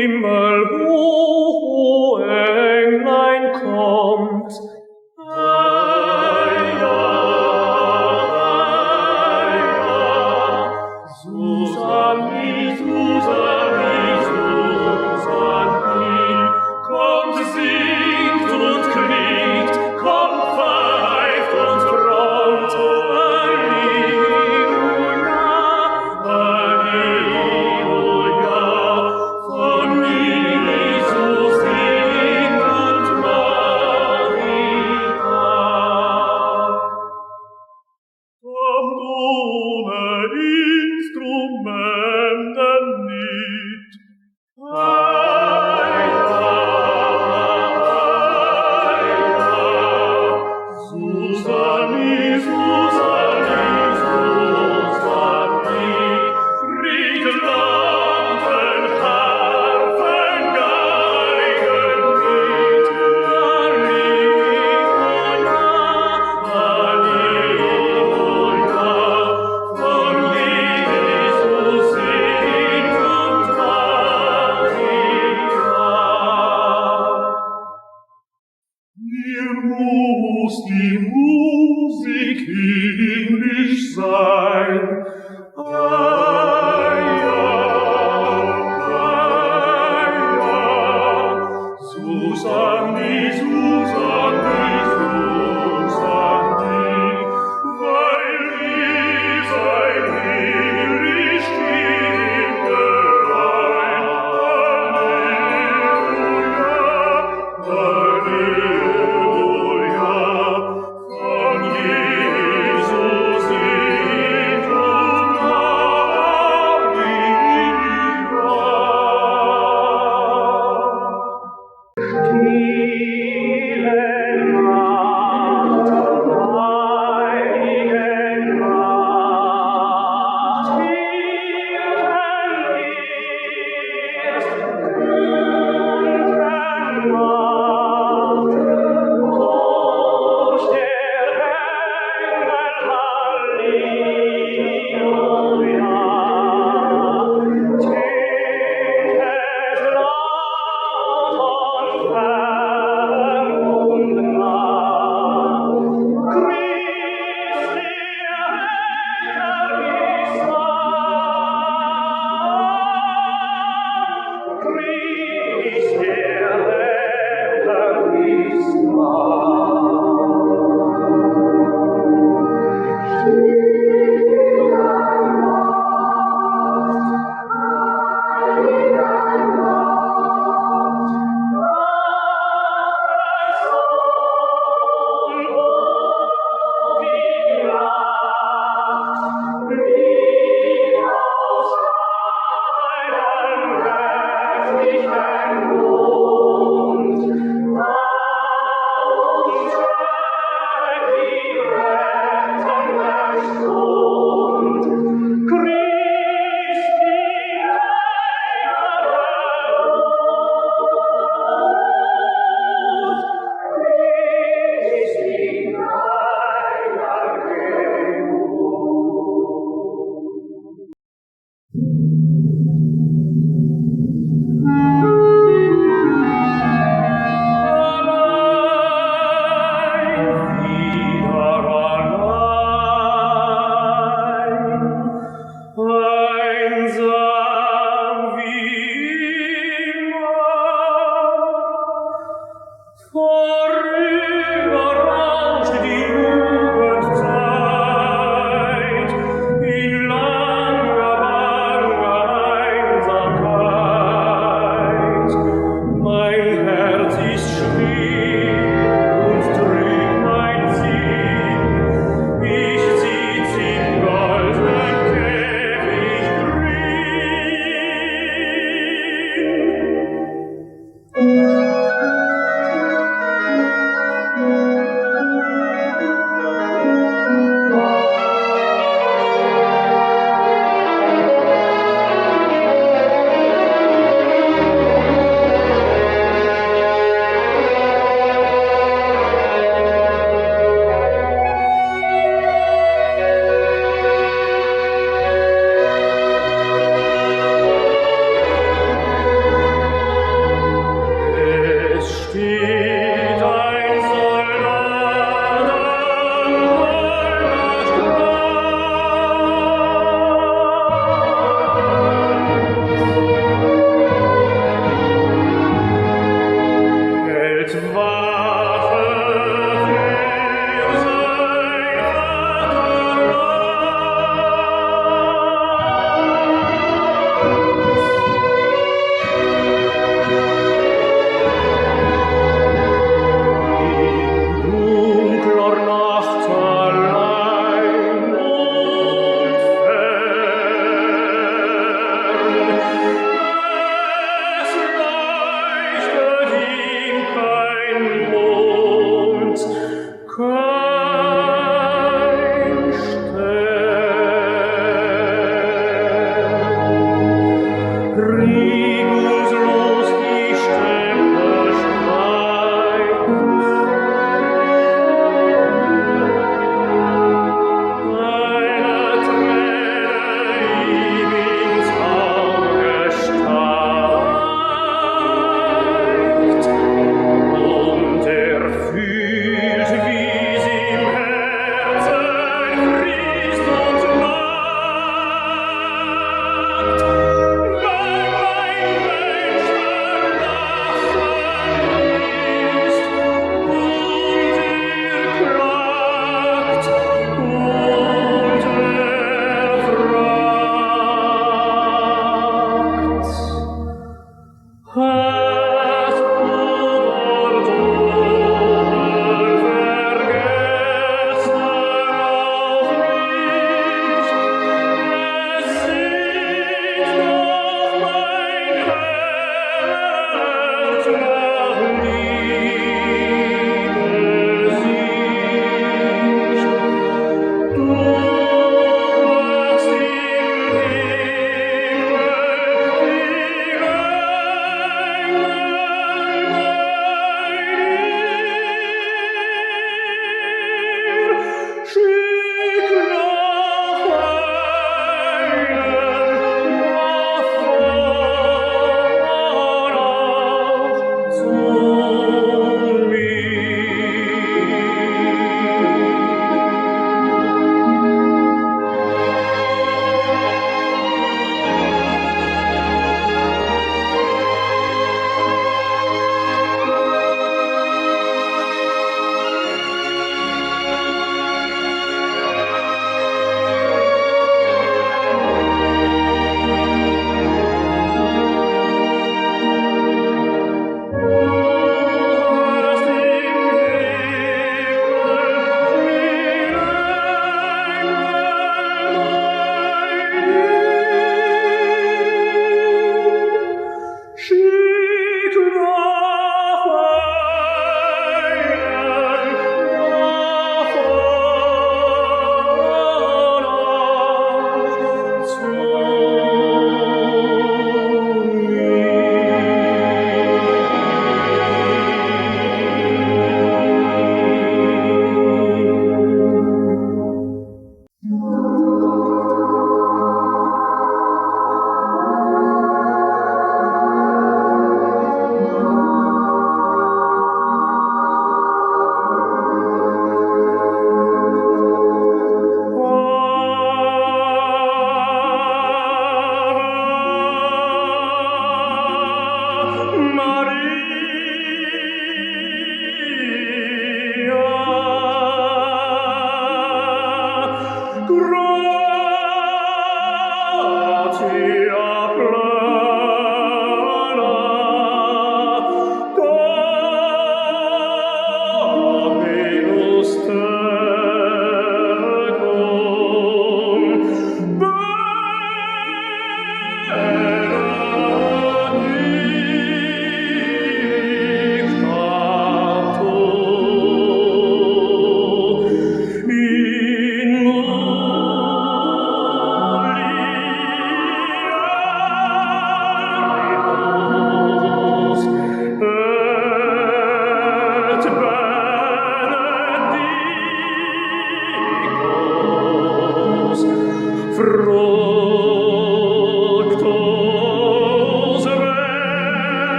Himmel hoch, o Englein, kommt. Eia, eia, Susanni, Susanni, Susanni, kommt, singt und klingt, kommt, pfeift und brummt. Halleluja, Halleluja, von Jesus.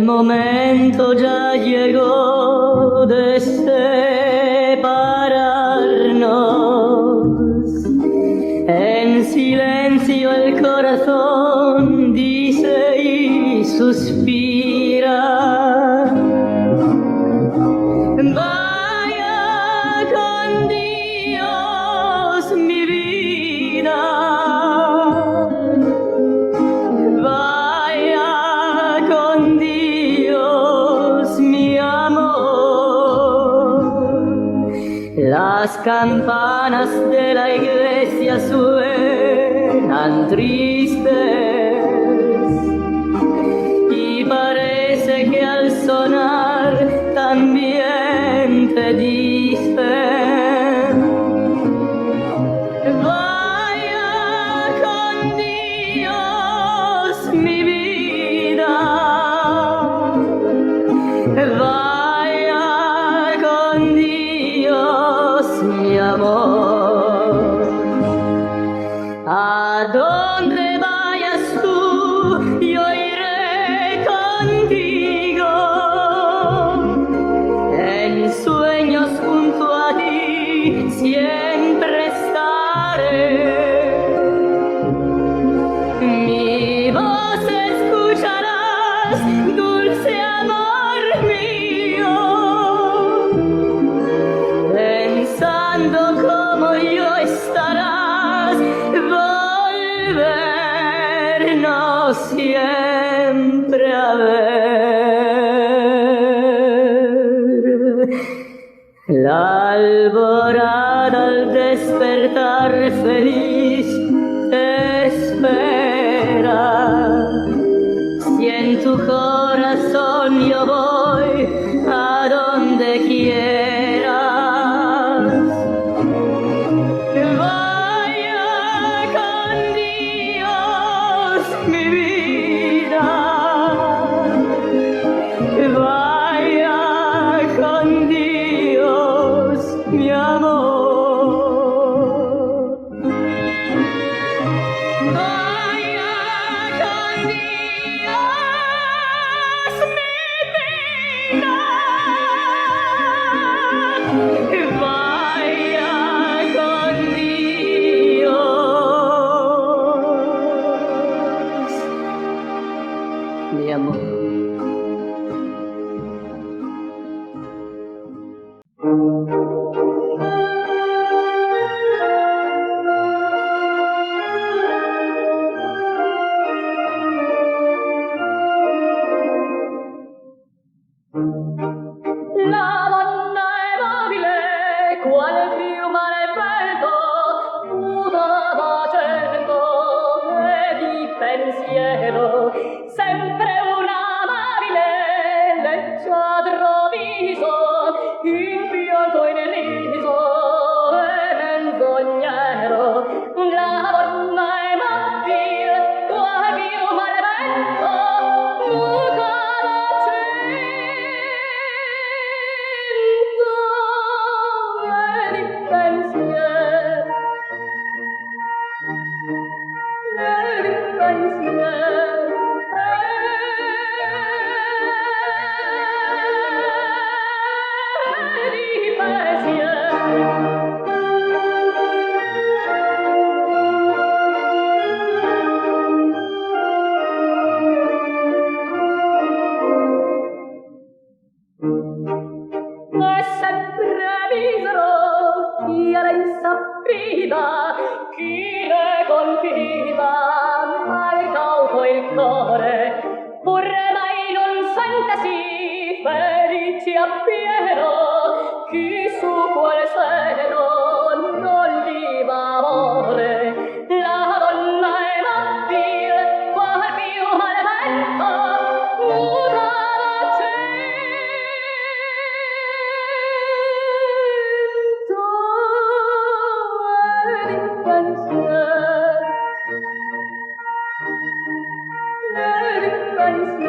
Momento ya llegó de separarnos. En silencio el corazón dice y suspira. Vaya con Dios mi vida. Vaya con Dios mi amor. Las campanas de la iglesia suenan tristes y parece que al sonar también te dicen: vaya con Dios mi vida, vaya con Dios mi amor. A donde vayas tú, yo iré contigo. En sueños junto a ti siempre estaré. Mi voz escucharás, dulce amor mío, pensando como yo estarás, volvernos siempre a ver. La alborada al despertar feliz te espera. Si en tu corazón yo voy a donde quieras. Vaya con Dios mi vida. Vaya con Dios mi amor. Vaya con Dios mi vida. Vaya con Dios mi amor. La donna è mobile, qual piuma nel vento, muta d'accento e di pensiero, sempre un amabile, leggiadro viso, in pianto e nel riso e menzognero. La donna è mobile, qual piuma nel vento, muta d'accento e di pensier, e di pensier, e di pensier. È sempre misero chi a lei s'affida, chi le confida, mal cauto il core, pur mai non sentesi felice appieno, chi su quel seno non viva amore. La donna è mobile, qual piuma nel vento, muta d'accento e di pensier, e di pensier, e di pensier.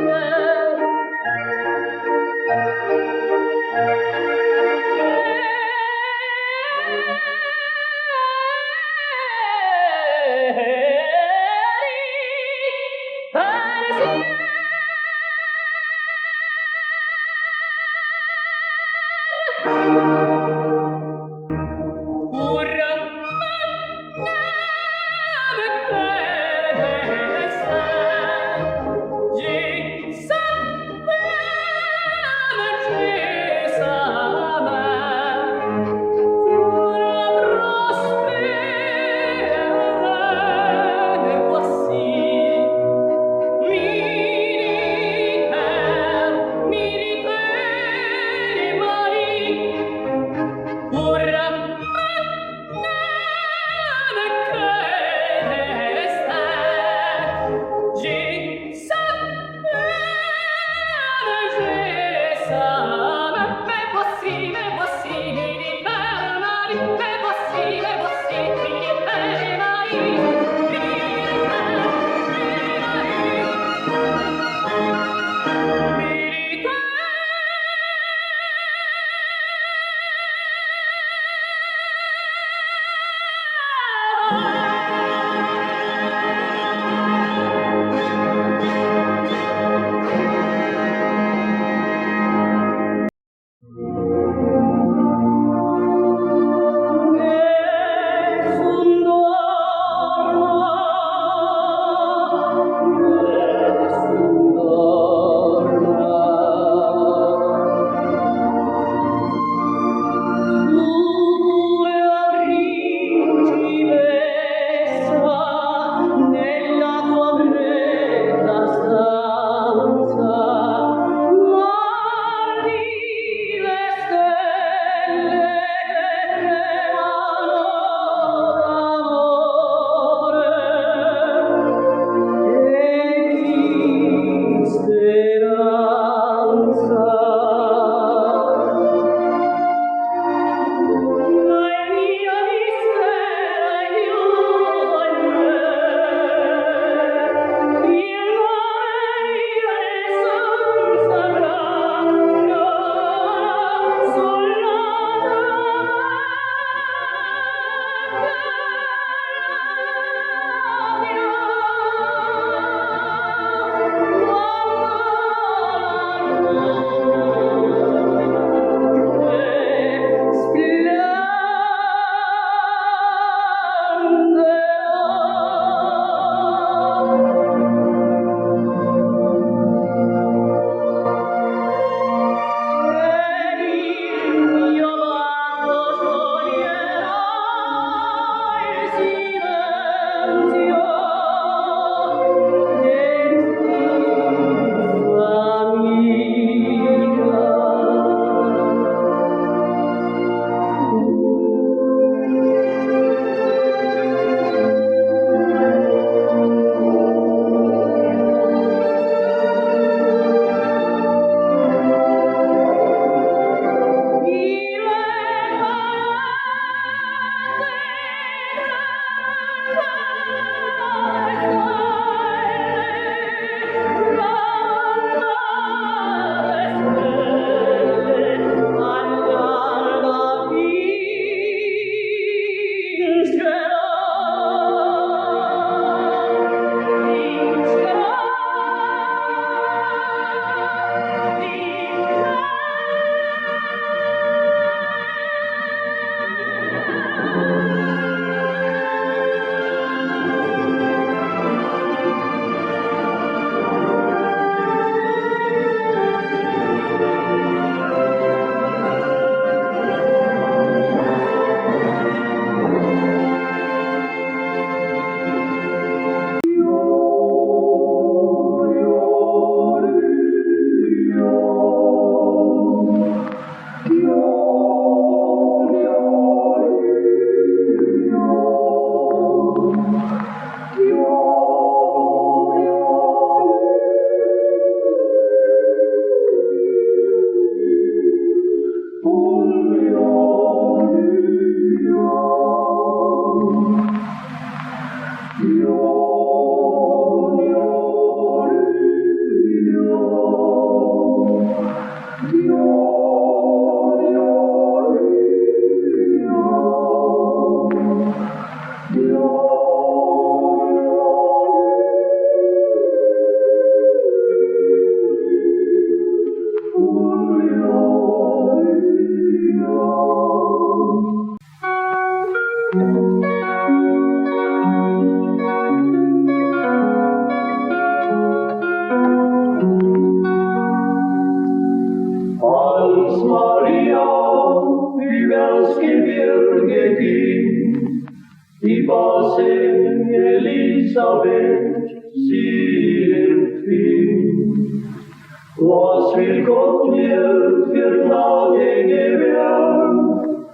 Will Gott mir für Gnade gewähren,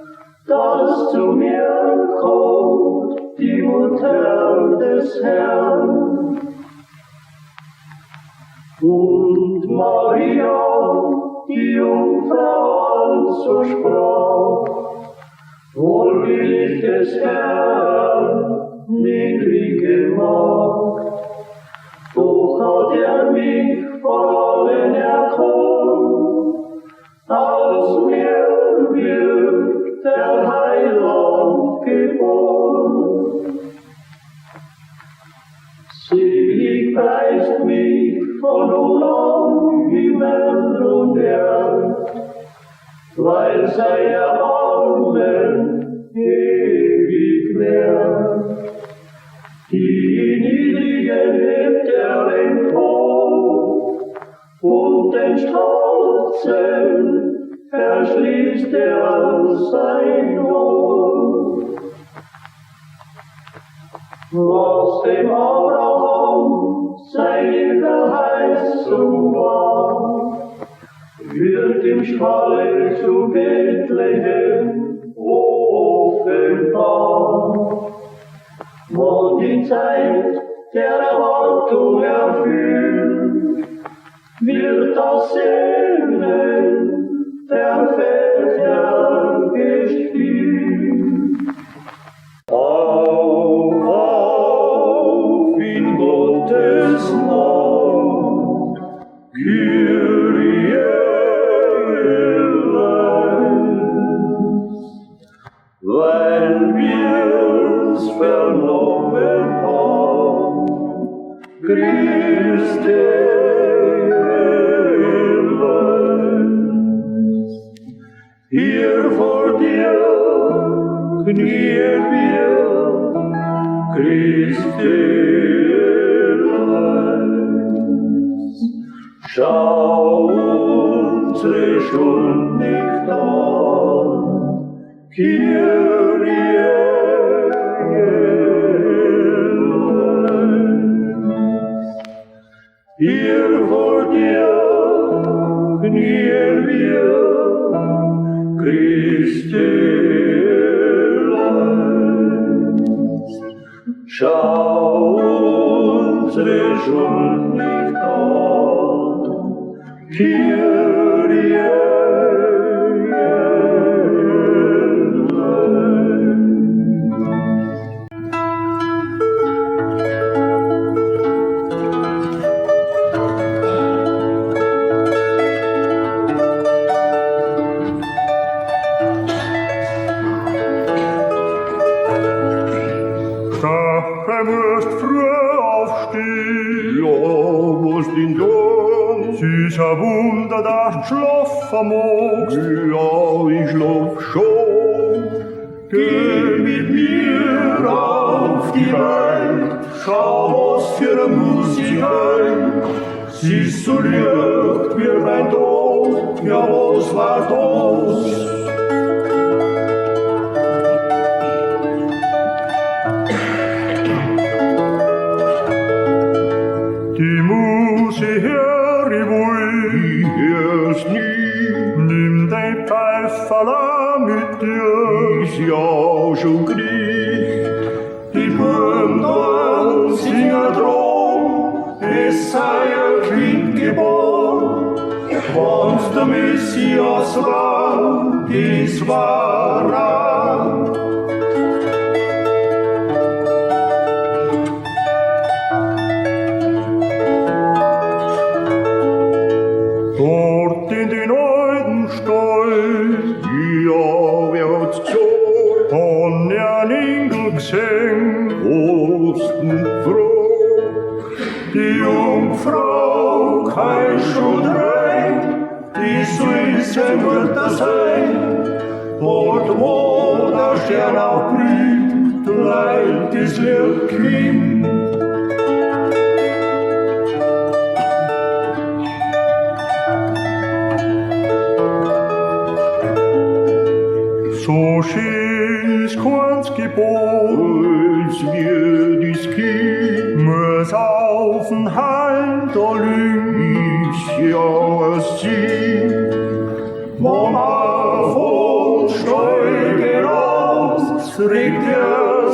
dass zu mir kommt die Mutter des Herrn. Und Maria, die Jungfrau, also sprach, wohl will ich des Herrn niedrige Magd, doch hat er mich vor allen erkoren, aus mir wird der Heiland geboren. Selig preist mich von nun an Himmel und Erd, weil sein Erbarmen ewig währt. Die Niedrigen hebt er empor und den Stolzen verschließt er sein Ohr. Was dem Abraham seine Verheißung war, wird im Stalle zu Bethlehem offenbar. Wo die Zeit der Erwartung erfüllt, wird das Sehnen der Väter gestillt. Auf, auf in Gottes Namen, Kyrie eleis, weil wir's vernommen haben, Christe eleis. Hier vor dir knien wir, Christe eleis. Schau unsere Schuld nicht an, Kyrie eleis. Hier vor dir knien wir, Christe eleis. Schau unsere Schuld nicht an, Kyrie eleis. Daher musst früh aufstehen. Ja, was denn dann? Es ist ein Wunder, dass du schlafen magst. Ja, ich schlaf schon. Geh mit mir auf die Welt, schau, was für eine Musik heut. Sie ist so leicht wie mein Tod, ja, was war das? Die Musik hör ich wohl, Ich hör's nie, nimm dein Pfeiferl auch mit dir. ist ja schon gekriegt. Die Buben da singen drum, es sei ein Kind geboren. Wenn's der Messias war, das war er. Dort in den alten Stall, Ja, wer hat's gesagt? hab ich einen Engel gesehen. Osten froh, die Jungfrau kein Schuld rein, die süße Mutter sein. Dort, wo der Stern aufblüht, leit das Lichtkind. So schön ist keins geboren, Als wir das Kind muss auf den Halter liegen. ist ja sie. Mama von Steuge raus, regt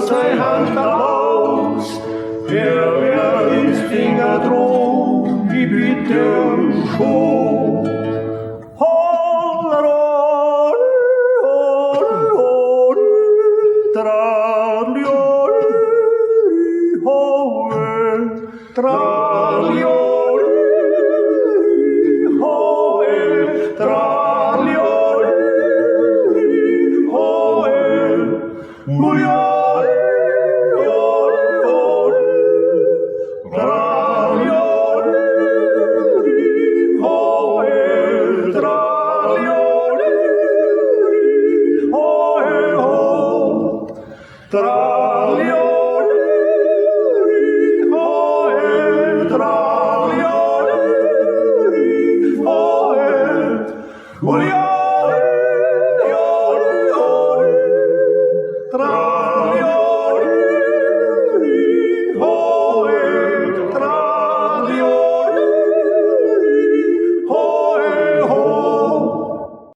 sein Hand aus, er wär ins Finger droh, ich bitte schon. Tra